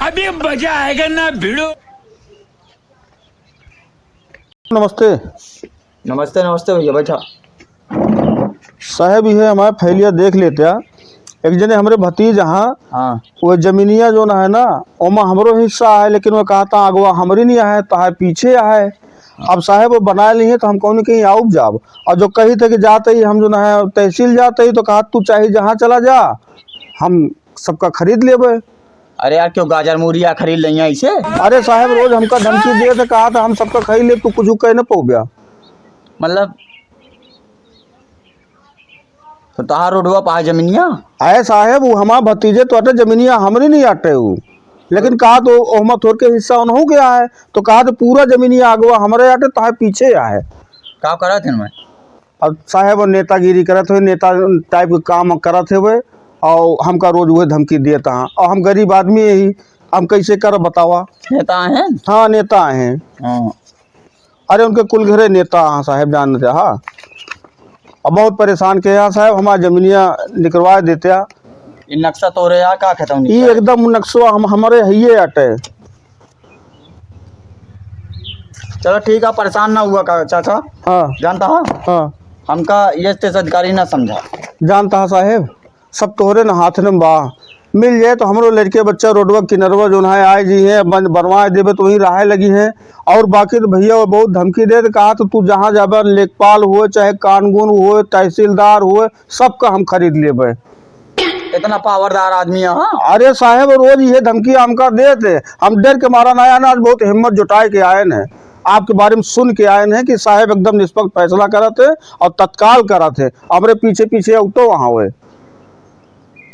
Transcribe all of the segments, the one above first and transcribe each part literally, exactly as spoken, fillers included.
अभी मजा आएगा ना भिड़ो। नमस्ते। नमस्ते, नमस्ते भैया, बैठा। साहेब, इहे हमारे फैलिया देख लेत्या। एक जने हमरे भतीज हाँ, हाँ। वो जमीनिया जौन है ना, ओमा हमरो हिस्सा है, लेकिन वो कहता आगवा हमरी नहीं है, तो है पीछे है। अब साहेब वो बनाए लिहे तो हम कौन कहीं आउब जाब। और जो कही थे कि जाते ही हम जौन है तहसील जाते ही, तो कहा तू चाहे जहाँ चला जा, हम सबका खरीद लेबे। अरे यार, क्यों गाजर मूरिया खरीद लेंगे ऐसे? अरे साहेब, रोज हमका धमकी देत है, कहा था हम सबका खरीद लेब, तू कुछ कह न पउब्या। मतलब, तो तहार रोडवा पा है जमीनिया? अरे साहेब, वो हमार भतीजे तो अटे, जमीनिया हमरी नहीं अटे वो, लेकिन कहा तो ओहमा थोड़ के हिस्सा उनहू के है, तो कहा तो पूरा जमीनिया आगवा हमरे अटे, तहार पीछे है। का करत हन मैं? अब साहेब नेतागिरी करत हुए, नेता टाइप के काम करत हुए, और हमका रोज उहे धमकी देत हैं। और हम गरीब आदमी ही, हम कैसे करब बतावा? नेता हैं? हाँ, नेता हैं। हाँ। अरे उनके कुल घरे नेता हैं साहेब, जान रहा। अब बहुत परेशान के हैं साहेब, हमार जमीनिया निकलवा देते हैं। ये नक्शा तोरे यहाँ का खत्म ई नहीं? एकदम नक्शा हम, हमरे हइये अटे। चलो ठीक है, परेशान ना हुआ का चाचा। हाँ। जानता है? हाँ। हमका ये तेज अधिकारी ना समझा। जानता है साहेब, सब तोहरे न हाथ में बा। मिल जाए तो हमरो लड़के बच्चा रोडवा किनरवा जौन है आए जी हैं, बन-, बनवाए देबे तो वहीं रहे लगी हैं। और बाकी तो भैया वो बहुत धमकी दे, तो कहा तो तू जहाँ जाबे, लेखपाल हुए चाहे कानून हुए, तहसीलदार हुए, सबका हम खरीद लेबे। इतना पावरदार आदमी है, हाँ? अरे साहेब, रोज इहे धमकी हमका देत है। हम डर के मारा ना आए ना, आज बहुत हिम्मत जुटाए के आए हैं। आपके बारे में सुन के आए हैं कि साहेब एकदम निष्पक्ष फैसला करत है और तत्काल करत है। हमरे पीछे पीछे औतो वहाँ हुए।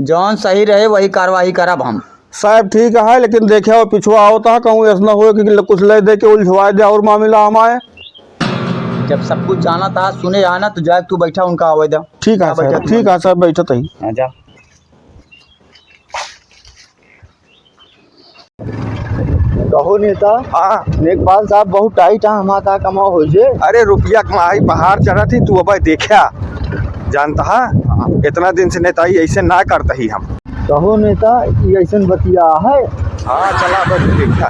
जौन सही रहे वही कार्यवाही करब हम। साहेब ठीक है, लेकिन देखे हो पिछुआ आवत है, कहूँ ऐसा ना हो कि कुछ ले दे के उलझवा दे और मामला हमारे। जब सब कुछ जाना था, सुने आना, तो जाए तू बैठा, उनका आवे दे। ठीक है जा बैठा साहब, तू। ठीक है साहब, बैठत ही। हाँ, जा। कहो नेता। हाँ। लेखपाल साहब बहुत टाइट है, हमारा का कमाओ हो जे। अरे रुपया कमाई पहाड़ चढ़त ही, तू अब देखा जानता है, इतना दिन से नेताई ऐसे ना करता ही हम। कहो नेता, ये ऐसन बतिया है? हाँ, चला बस देखा।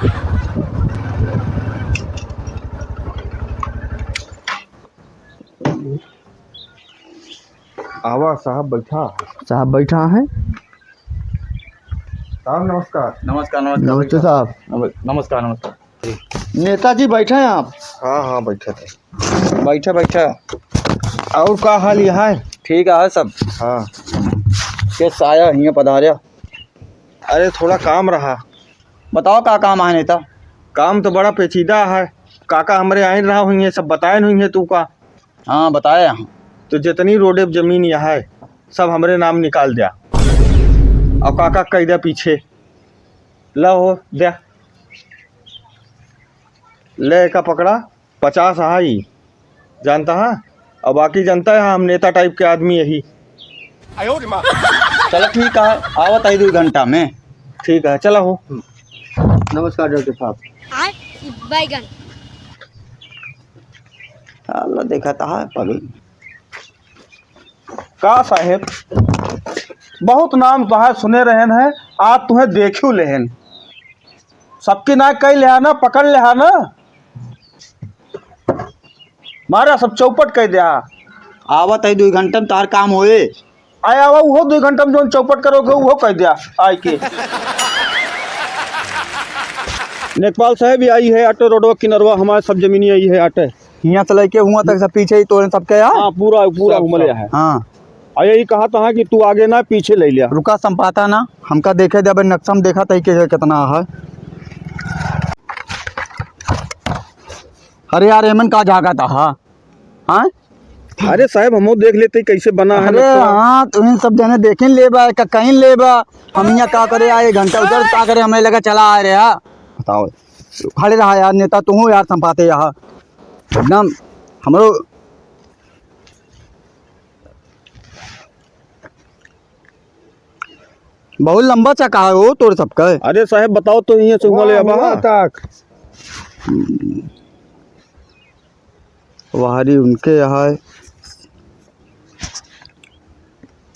आवा साहब, बैठा। साहब बैठा है। साहब, नमस्कार। नमस्कार, नमस्कार। नमस्ते साहब। नम-, नमस्कार, नमस्कार। नेताजी, बैठे हैं आप? हाँ, हाँ, बैठे थे। बैठे, बैठे। और का हाल यहाँ है? ठीक है सब। हाँ। के साया हियाँ पधार्या? अरे, थोड़ा काम रहा। बताओ, का काम है नेता? काम तो बड़ा पेचीदा है। काका हमरे आइन रहा हुई है, सब बताए हुई है तू का। हाँ, बताए हम। तो जितनी रोडे जमीन यहाँ है, सब हमरे नाम निकाल द्या। और काका कह द्या पीछे। ला हो, द्या। ले का पकड़ा, पचास आई। जानता है? और बाकी जानता है, हम नेता टाइप के आदमी यही। चलो ठीक है, आवत है दो घंटा में। ठीक है, चला हो। नमस्कार डॉक्टर साहब। आय, बैगन। अल्लाह देखा था पगल। का साहेब, बहुत नाम तोहार सुने रहन है, आज तुहें देखियो लेहन। सबकी ना कह लेहा ना, पकड़ लेहा ना। मारा सब चौपट कह द्या। आवत है दो घंटा में तार काम होए। आया आवा, उहो दो घंटा में जौन चौपट करोगे, उहो कह द्या आइ के। लेखपाल साहेब, ये आई है आटे रोडवा किनरवा, हमारे सब जमीनी आई है आटे। हियाँ से लेके हुआँ तक सब पीछे ही तोरे सबके यहाँ? हाँ, पूरा, पूरा सब, घूमले सब। है। हाँ। और यही कहा था कि तू आगे ना, पीछे ले लिया। रुका, संपाता ना, हमका देखे दे, अबे नक्शा में देखा तही के कितना है। अरे यार, एमन का जागा था, हाँ? हाँ? अरे साहेब, हमहू देख लेते कैसे बना है अरे नक्शा। हाँ, तुम सब जने देखे लेबा, का कहीं लेबा, हम यहाँ का करे आए, घंटा उधर का करे, हमें लगा चला आ रहे, हाँ? बताओ, खड़े रहा यार नेता, तू यार संपाते यहाँ एकदम हमरो बहुत लंबा चक्का है वो तोर सबका। अरे साहेब, बताओ तो, यहाँ से हुआ ले वाह, अब हुआ हाँ। तक। वहारी उनके यहाँ है।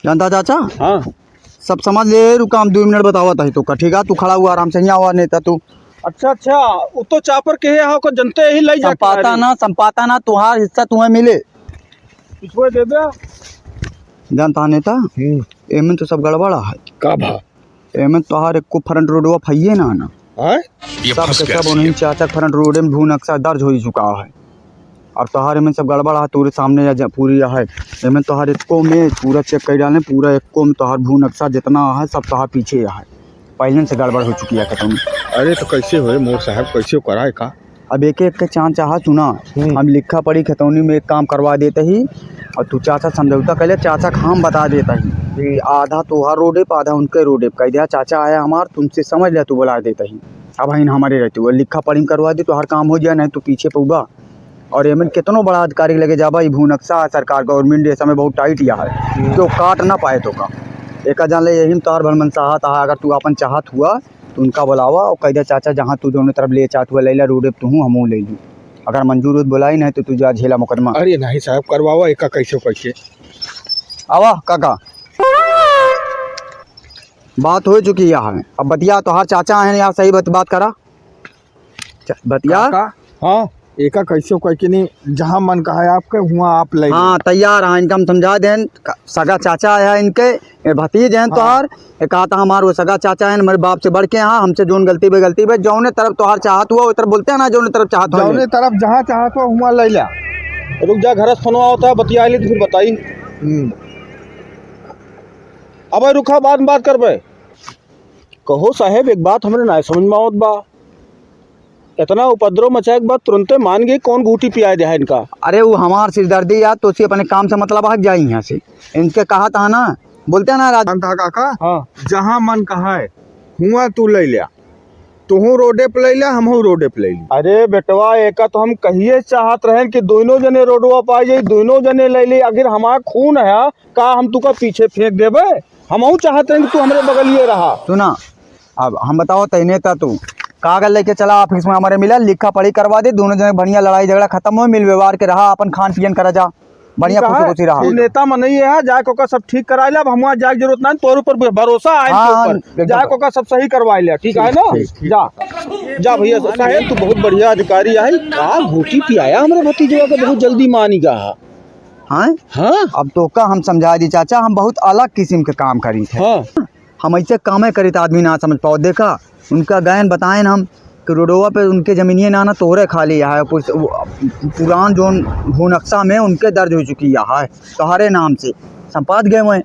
जानता चाचा? हाँ। सब समझ ले, रुका, हम दुइ मिनट बतावत है तोका, ठीक है? तू खड़ा हुआ आराम से, हियाँ हुआ नेता तू। अच्छा, अच्छा, उ तो चापर के है, ओकर जनते ही लई जाके संपाता ना, संपाता ना, तुहार हिस्सा तुम्हें मिले। पिछुए दे दे। जानता है नेता, हम्म। एमन तो सब गड़बड़ा है। का भा? एमन तोहार एको front roadवा फइये ना, ना। आय? ये सब फंस के गया सब उन्हीं सीएम। चाचा के front road में भू नक्शा दर्ज हो ही चुका है। अब तोहार एमन सब गड़बड़ा है, तोरे सामने या जा-, पूरी है। एमन तोहार एको में पूरा check कर डाले, पूरा एको में तोहार भू नक्शा जितना है, सब तोहार पीछे है। पहिले से गड़बड़ हो चुकी है खतौनी। अरे तो कैसे होए मोर साहब, कैसे कराए का? अब एक एक के चाँह चाहा सुना। हम्म। हम लिखा पढ़ी खतौनी में एक काम करवा देत ही, और तू चाचा समझौता कर ले, चाचा के हम बता देत ही कि आधा तोहार रोडे पे, आधा उनके रोडे पे। कह दिया, "चाचा आया हमार, तुमसे समझ ले, तू बुला देत ही।" अब हिन हमारे रहते, वो लिखा पढ़ी में करवा दे, तोहार काम हो जाए, नहीं तो पीछे पउबा। और एमन कितनो बड़ा अधिकारी लगे जाबा, ई भू नक्शा है सरकार, government ये समय बहुत tight या है, हम्म। जो काट ना पाए तोका। एका जान ले, यही में तोहार भलमनसाहत है, अगर तू अपन चाहत हुआ, तो उनका बुलावा और कह दे, "चाचा, जहाँ तू जौने तरफ ले चाहत हुआ, ले ला, रोडे पे तू हूँ, हमहूँ ले लूँ। अगर मंजूर हो तो बुलाई, नहीं तो तू जा झेला मुकदमा।" अरे नहीं साहब, करवावा एका कैसे कैसे। आवा काका, बात हो चुकी है, अब बतिया, तोहार चाचा हैं यार, सही बात, बात करा। च-, बतिया। काका, हाँ, एका कैसे कह के नहीं, जहाँ मन कहा है आपके, हुआं आप ले हाँ, जाओ। तैयार हाँ, इनका हम समझा देन, क-, सगा चाचा है इनके, ए, भतीज हैं हाँ। तोहार, ए, कहा था हमार वो सगा चाचा हैं, हमारे बाप से बढ़ के, हाँ, हमसे जौन गलती बे, गलती बे, जौने तरफ तोहार चाहत हुआ, वो तरफ बोलते हैं ना, जौने तरफ चाहत हुआ, जौने ले। तरफ जहाँ चाहत हुआ, हुआं ले ला। रुक जा, घर से फोन आवत है, बतिया ली तो फिर बताई। हम्म। अबे रुका, बाद में बात करबे। कहो साहेब, एक बात हमरे नाय समझ में आवत बा। इतना उपद्रव मचाए के बाद तुरंते मान गए, कौन घूटी पियाए दे है इनका? अरे, वो हमार सिरदर्दी यार, तो उसे अपने काम से मतलब है, जाई यहाँ से। इनके कहा था ना, बोलते हैं ना राज- जानता है काका? हाँ। जहाँ मन कहा है, हुआं तू ले लिया, तुहू रोडे पे ले लिया, हमहू रोडे पे ले लिया। अरे बेटवा, एका तो हम कहिए चाहत रहेन कि दोनों जने रोडवा पाए जाई, दोनों जने ले ली। आखिर हमार खून है, का हम तुका पीछे फेंक देबे? हमहू चाहत रहेन कि तू हमरे बगलिए रहा। सुना, अब हम बताओ, तैने त तू कागज लेके चला, office में हमरे मिला, लिखा पढ़ी करवा दे, दोनों जने बढ़िया लड़ाई झगड़ा खतम हो, मिल व्यवहार के रहा, अपन खान पियन करा जा, बढ़िया ठीक है, खुशी खुशी रहा। तू नेता मनई है, जाके ओकर सब ठीक करा ले। अब हमरा जाए के जरूरत नहीं, तोर ऊपर भरोसा है, हाँ, इनके हाँ, ऊपर। एकदम। जाके ओकर सब सही करवा ले, ठीक है ना? ठीक, ठीक। जा, जा भैया साहेब, तू बहुत बढ़िया अधिकारी है। का घूटी पियाया हमरे भतीजवा के, बहुत जल्दी मानी गा। हाँ? हाँ? अब तोका हम समझा दी चाचा, हम बहुत अलग किस्म के काम करी थे। हाँ। हम ऐसे कामे करित आदमी ना समझ पाओ। देखा, उनका गयन बताएन हम कि रोडवा पे उनके जमीनिए ना, ना तोहरे खाली है, कुछ वो पुरान जोन भू नक्शा में उनके दर्ज हो चुकी है, तोहरे नाम से संपाद गए हुए।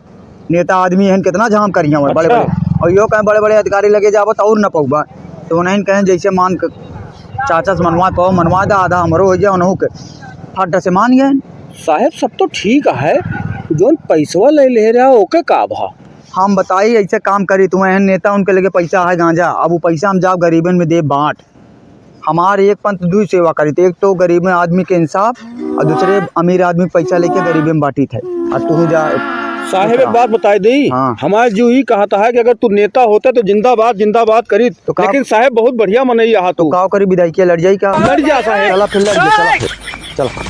नेता आदमी हैं, कितना झाम करिए हुए बड़े अच्छा। बड़े। और यो कहें बड़े बड़े अधिकारी लगे जाबो तो और न पउबा। तो उन्हें कहें जैसे मान क-, चाचा से मनवा पाओ, मनवा दा, आधा हमरो हो जाए, उन्हों के फट से मान गए। साहेब, सब तो ठीक है, जोन पैसवा ले ले रहा, ओके का भा? हम बताई, ऐसे काम करी, तू एहन नेता, उनके लगे पैसा है गांजा, अब वो पैसा हम जाओ गरीबन में दे बांट। हमार एक पंथ दुई सेवा करी, तो एक तो गरीब आदमी के इंसाफ और दूसरे अमीर आदमी के पैसा लेके गरीबे में बांटी थे। और तू जा साहेब, एक बात बताई दी, हाँ। हमार जो ही कहा था है कि अगर तू नेता होता तो जिंदाबाद, जिंदाबाद करी। तो का लेकिन साहेब, बहुत बढ़िया मनई यहाँ तो तू। का करी, विधायकी लड़ जाई का? लड़ जा साहेब। चला फिर, लड़ जा, चला फिर, चला।